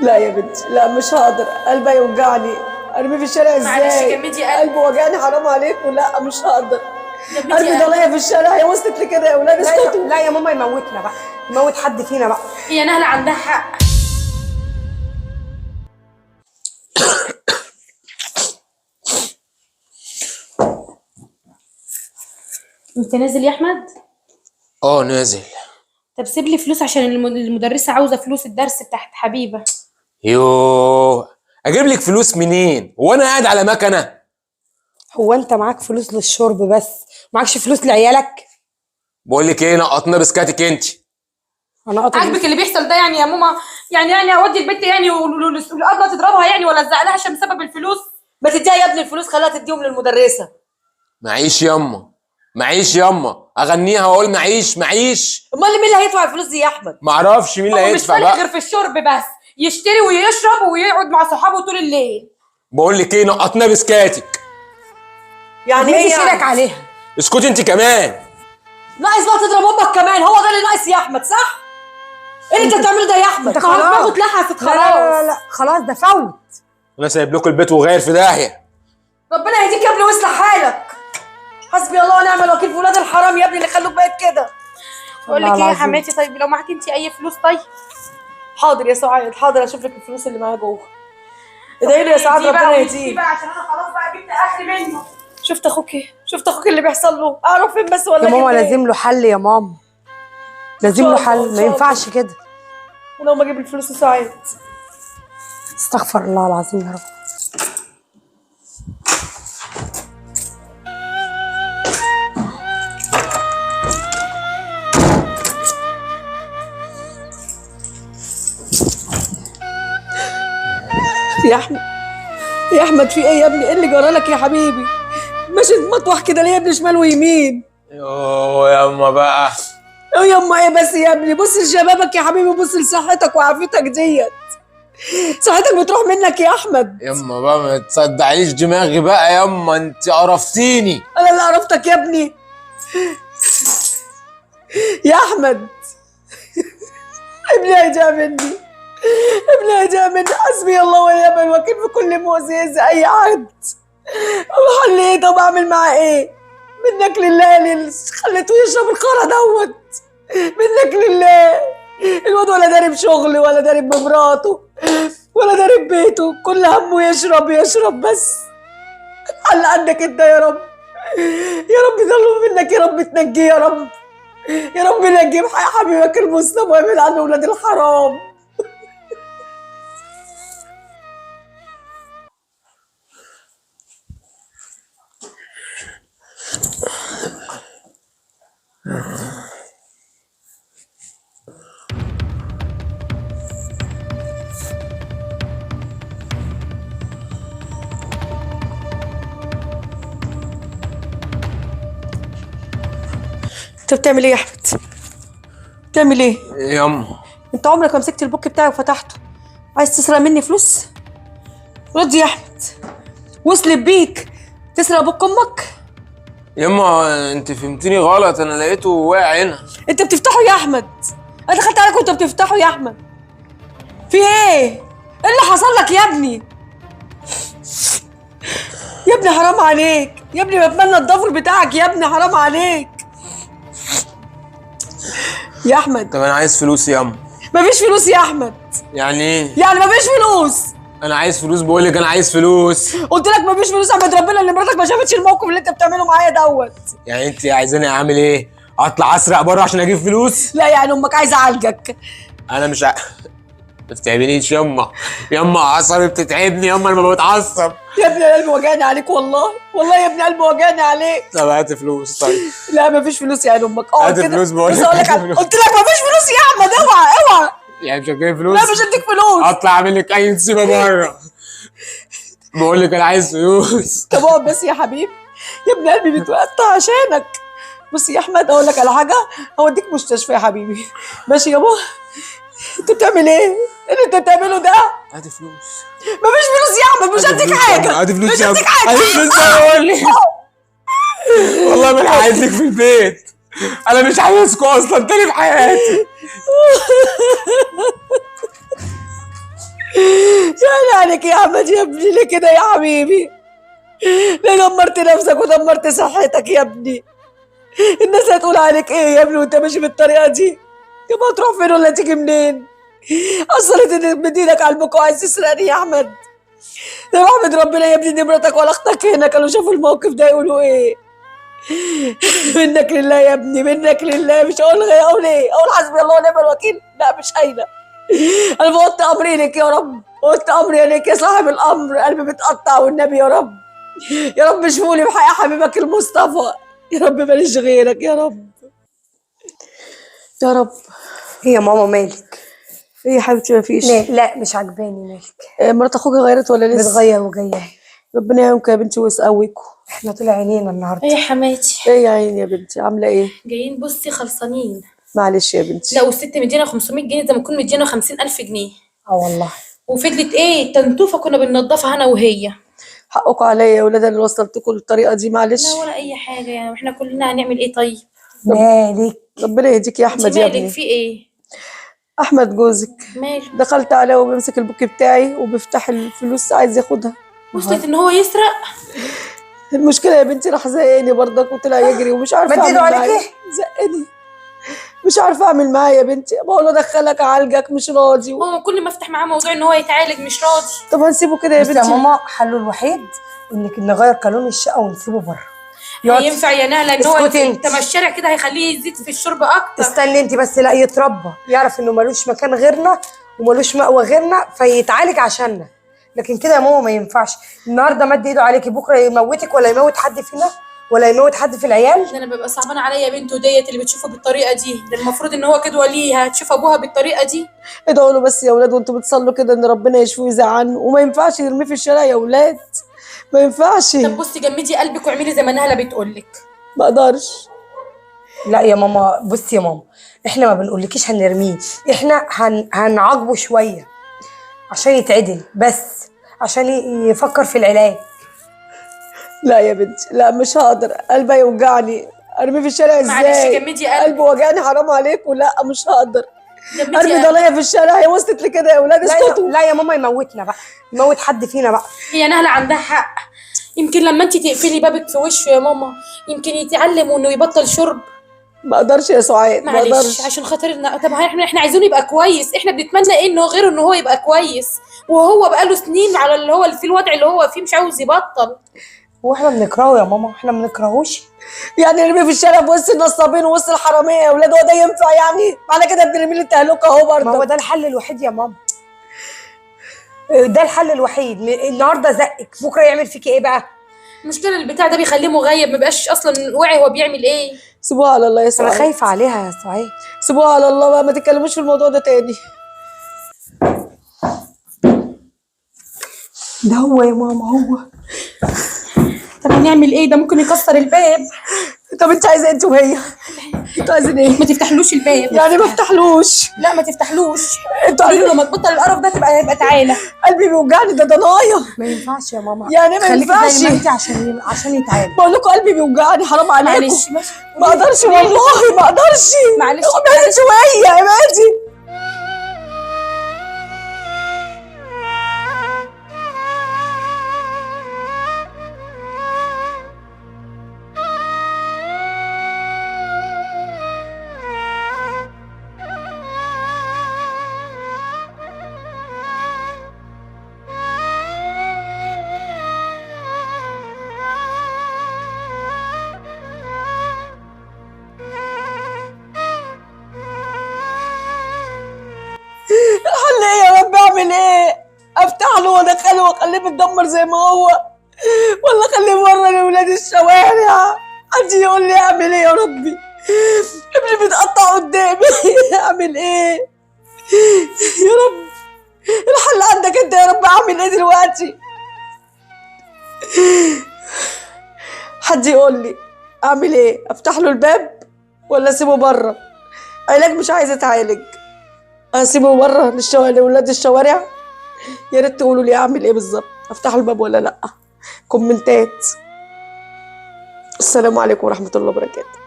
لا يا بنتي لا، مش هقدر، قلبي يوجعني، ارميه في الشارع ازاي؟ معلش جمدي قلبي. قلبي وجعني، حرام عليكم. لا مش هقدر جمدي ارمي قلبي. ضلية في الشارع. هي وصلت لكده يا ولاد؟ اسكتوا. لا يا ماما، يموتنا بقى، يموت حد فينا بقى. هي نهله عندها حق. انت نازل يا احمد؟ اه نازل. طب سيب لي فلوس عشان المدرسة عاوزه فلوس الدرس بتاعت حبيبه. يوه، اجيب لك فلوس منين وانا قاعد على مكنه؟ هو انت معاك فلوس للشرب بس، معكش فلوس لعيالك؟ بقول لك ايه، نقطنا بسكاتك انت. انا قاطع. عاجبك اللي بيحصل ده يعني يا ماما؟ يعني اودي البنت يعني والابله تضربها يعني ولا تزعلها عشان بسبب الفلوس؟ ما تديها يا ابني الفلوس، خليها تديهم للمدرسة. معيش ياما، معيش ياما، اغنيها واقول معيش معيش. امال مين اللي هيدفع الفلوس دي يا احمد؟ معرفش مين اللي هو مش هيدفع فارق بقى. غير في الشرب بس، يشتري ويشرب ويقعد مع صحابه طول الليل. بقول لك ايه، نقطنا بسكاتك. يعني ايه مين يعني؟ ايدك عليها؟ اسكتي انت كمان. ناقص بقى تضرب امك كمان، هو ده اللي ناقص يا احمد صح؟ ايه اللي انت بتعمله ده يا احمد؟ انت ما هو خلاص. دماغه اتلحست لا لا لا, خلاص. لا خلاص ده فوت. انا سايب لكم البيت وغير في داهية. ربنا يهديك يا ابني ويصلح حالك. حسبي الله ونعم الوكيل في ولاد الحرام يا ابني اللي خلوك بقيت كده. بقول لك والله ايه يا العظيم. حماتي، طيب لو معاكي انت اي فلوس؟ طيب حاضر يا سعاد، حاضر، اشوف لك الفلوس اللي معايا جوه. ادعي له يا سعاد دي بقى ربنا ويشتري يهديه. بقى عشان انا خلاص بقى جبت اخري منه. شفت اخوك؟ شفت اخوك اللي بيحصل له؟ اعرف فين بس ولا يا ماما أجيب منين؟ لازم له حل يا ماما، لازم إن له شاء الله، حل، إن ما شاء الله. ينفعش كده. ولو ما اجيب الفلوس يا سعاد. استغفر الله العظيم يا رب. يا احمد، يا احمد، في ايه يا ابني؟ ايه اللي جرالك يا حبيبي؟ ماشي مطوح كده ليه يا ابني شمال ويمين؟ يوه ياما بقى. يا يما ايه بس يا ابني؟ بص لشبابك يا حبيبي، بص لصحتك وعافيتك ديت، صحتك بتروح منك يا احمد. ياما بقى ما تصدعيش دماغي بقى ياما، انت قرفتيني. انا اللي عرفتك يا ابني يا احمد. ابني هيضيع مني، ابني هيضيع مني. حسبي الله ونعم الوكيل في كل مؤذي يأذي اي حد. الحل ايه؟ طب اعمل معاه ايه؟ منك لله اللي خليته يشرب الخرا دوت، منك لله. الواد ولا دارب شغل ولا دارب بمراته ولا دارب بيته، كل همه يشرب يشرب بس. الحل عندك انت يا رب، يا رب ضلوا منك يا رب، تنجيه يا رب، يا رب نجيه بحق حبيبك المصطفى وابعد عنه ولاد الحرام. انت بتعمل ايه يا احمد؟ بتعمل ايه؟ ياما انت عمرك ما مسكت البوك بتاعي وفتحته، عايز تسرق مني فلوس؟ رد يا احمد، وصلت بيك تسرق بوك امك؟ ياما انت فهمتني غلط، انا لقيته واقع هنا. انت بتفتحه يا احمد؟ انا دخلت عليك وانت بتفتحه يا احمد. في ايه؟ ايه اللي حصل لك يا ابني؟ يا ابني حرام عليك يا ابني، بتمنى الضفر بتاعك يا ابني، حرام عليك يا احمد. طب انا عايز فلوس ياما. مفيش فلوس يا احمد. يعني ايه؟ يعني مفيش فلوس. انا عايز فلوس، بقول لك انا عايز فلوس. قلت لك مفيش فلوس يا احمد، ربنا اللي مراتك ما شافتش الموقف اللي انت بتعمله معايا دوت. يعني انت عايزاني اعمل ايه؟ اطلع اسرق بره عشان اجيب فلوس؟ لا يعني امك عايزه اعالجك. انا مش ما تتعبنيش ياما، ياما عصبي بتتعبني ياما لما بتعصب. يا ابني قلبي وجعني عليك والله، والله يا ابني قلبي وجعني عليك. طب هات فلوس. طيب لا مفيش فلوس يا عين امك. اقعد هات كده. فلوس بقول بص لك، اقول لك هات فلوس. قلت لك مفيش فلوس يا احمد، اوعى اوعى. يعني مش هتجيب فلوس؟ لا مش هديك فلوس. اطلع اعمل لك اي نسيبه بره. بقول لك انا عايز فلوس. طب اقعد بس يا حبيبي، يا ابن قلبي بيتقطع عشانك. بص يا احمد اقول لك على حاجة، هوديك مستشفى يا حبيبي. ماشي يابا؟ انت بتعمل ايه؟ ايه اللي انت بتعمله ده؟ هات فلوس. مفيش فلوس يا احمد، مش هديك حاجة. هات فلوس مش يا هديك حاجة. هات فلوس يا قول. والله ما انا عايزك في البيت، انا مش عايزكوا اصلا تاني في حياتي. يا عليك يا احمد يا ابني، ليه كده يا حبيبي؟ ليه دمرت نفسك ودمرت صحتك يا ابني؟ الناس هتقول عليك ايه يا ابني وانت ماشي بالطريقة دي؟ يا ما تروح فين ولا تيجي منين؟ اثرت ان مدينك على البكا وعايز تسرقني يا احمد. ده احمد ربنا يا ابني ان مراتك ولا اختك هنا كانوا شافوا الموقف ده يقولوا ايه؟ منك لله يا ابني، منك لله. مش هقول غير اقول ايه؟ اقول حسبي الله ونعم الوكيل؟ لا مش قايله. انا بقولت امري لك يا رب، قلت امري لك يا صاحب الامر. قلبي بيتقطع والنبي يا رب، يا رب اشفولي بحق حبيبك المصطفى يا رب، ماليش غيرك يا رب يا رب. ايه يا ماما مالك؟ ايه يا حبيبتي مفيش؟ لا لا مش عجباني. مالك؟ مرات اخوك غيرت ولا لسه؟ بتغير وجاية. ربنا يعينكم يا بنتي ويقويكم. احنا طلع عينينا النهارده. ايه يا حماتي؟ ايه يا عيني يا بنتي عامله ايه؟ جايين بصي خلصانين. معلش يا بنتي. لا والست مدينا 500 جنيه زي ما تكون مدينا 50,000 جنيه. اه والله. وفضلت ايه تنتوفه كنا بننضفها انا وهي. حقكم عليا يا ولاد اللي وصلتكم للطريقة دي، معلش. لا ولا اي حاجة يعني، احنا كلنا هنعمل ايه طيب؟ مالك؟ ربنا يهديك يا احمد يا مالك ابني. في ايه؟ احمد جوزك ماله؟ دخلت عليه وبيمسك البوكي بتاعي وبيفتح الفلوس عايز ياخدها. وصلت ان هو يسرق؟ المشكلة يا بنتي راح زقني برضك وطلع يجري ومش عارفه مد اعمل ايده معاه. عليكي؟ زقني، مش عارفه اعمل معاه يا بنتي. بقول له دخلك اعالجك مش راضي. هو كل ما افتح معاه موضوع ان هو يتعالج مش راضي. طب هنسيبه كده يا بس يا بنتي؟ ماما حله الوحيد انك نغير قانون الشقة ونسيبه بره. ينفع يا نهله ان هو اسكتي انت. انت ما الشارع كده هيخليه يزيد في الشرب اكتر. استني انت بس، لا يتربى، يعرف انه ملوش مكان غيرنا وملوش مأوى غيرنا فيتعالج عشاننا. لكن كده يا ماما ما ينفعش. النهارده مد ايده عليكي، بكره يموتك ولا يموت حد فينا ولا يموت حد في العيال. ده انا ببقى صعبانه عليا بنته ديت اللي بتشوفه بالطريقة دي، ده المفروض ان هو كده وليها تشوف ابوها بالطريقة دي. ادعوا له بس يا ولاد وانتوا بتصلوا كده ان ربنا يشفيه ويزعل، وما ينفعش يرميه في الشارع يا ولاد، ما ينفعش. طب بصي جمدي قلبك واعملي زي ما نهله بتقول لك. ما اقدرش. لا يا ماما، بصي يا ماما، احنا ما بنقولكيش هنرميه، احنا هنعاقبه شوية عشان يتعدل، بس عشان يفكر في العلاج. لا يا بنتي لا مش هقدر، قلبي يوجعني ارميه في الشارع ازاي؟ معلش جمدي قلبك. قلبي وجعني حرام عليكم. لا مش هقدر جمدي ارمي قلبك. ضليه في الشارع. هي وصلت لكده يا ولاد؟ اسكتوا. لا يا ماما يموتنا بقى، يموت حد فينا بقى. هي نهله عندها حق، يمكن لما انت تقفلي بابك في وشه يا ماما يمكن يتعلم انه يبطل شرب. ما اقدرش يا سعاد، ما معلش اقدرش. عشان خاطرنا. طب احنا عايزينه يبقى كويس، احنا بنتمنى ايه انه غير انه هو يبقى كويس، وهو بقاله سنين على اللي هو في الوضع اللي هو فيه مش عاوز يبطل. هو احنا بنكرهه يا ماما؟ احنا ما بنكرهوش. يعني نرميه في الشارع في وسط النصابين ووسط الحرامية يا ولاد؟ هو ده ينفع يعني؟ معنى كده بنرميه للتهلكه اهو برضه. ما هو ده الحل الوحيد يا ماما، ده الحل الوحيد. النهارده زقك، بكره يعمل فيكي ايه بقى؟ المشكلة البتاع ده بيخليه مغيب، ما بقاش اصلا واعي هو بيعمل ايه. سيبوها على الله يا سعاد، انا خايفة عليها يا سعاد. سيبوها على الله بقى، ما تتكلموش في الموضوع ده تاني. ده هو يا ماما هو. طب هنعمل ايه؟ ده ممكن يكسر الباب. طب انت عايزه انت وهي انتوا عايزين ايه؟ ما تفتحلوش الباب. يعني ما افتحلوش؟ لا ما تفتحلوش. انتوا عايزين لما تبطل القرف ده تبقى يبقى تعالى. قلبي بيوجعني، ده ضنايا. ما ينفعش يا ماما، يعني ما ينفعش. خليكي زي ما انت عشان يتعالج. بقول لكم قلبي بيوجعني حرام عليكم. معلش ما اقدرش والله ما اقدرش. معلش ابعدي شوية ابعدي. الحل ايه يا رب؟ اعمل ايه؟ افتح له وادخله واخليه متدمر زي ما هو، ولا اخليه بره لاولاد الشوارع؟ حد يقول لي اعمل ايه يا ربي؟ ابني بيتقطع قدامي اعمل ايه يا رب؟ الحل عندك انت يا رب. اعمل ايه دلوقتي؟ حد يقول لي اعمل ايه؟ افتح له الباب ولا اسيبه بره؟ علاج مش عايزه اتعالج، اسيبه بره لاولاد الشوارع؟ يا ريت تقولوا لي اعمل ايه بالظبط، افتح الباب ولا لا؟ كومنتات. السلام عليكم ورحمة الله وبركاته.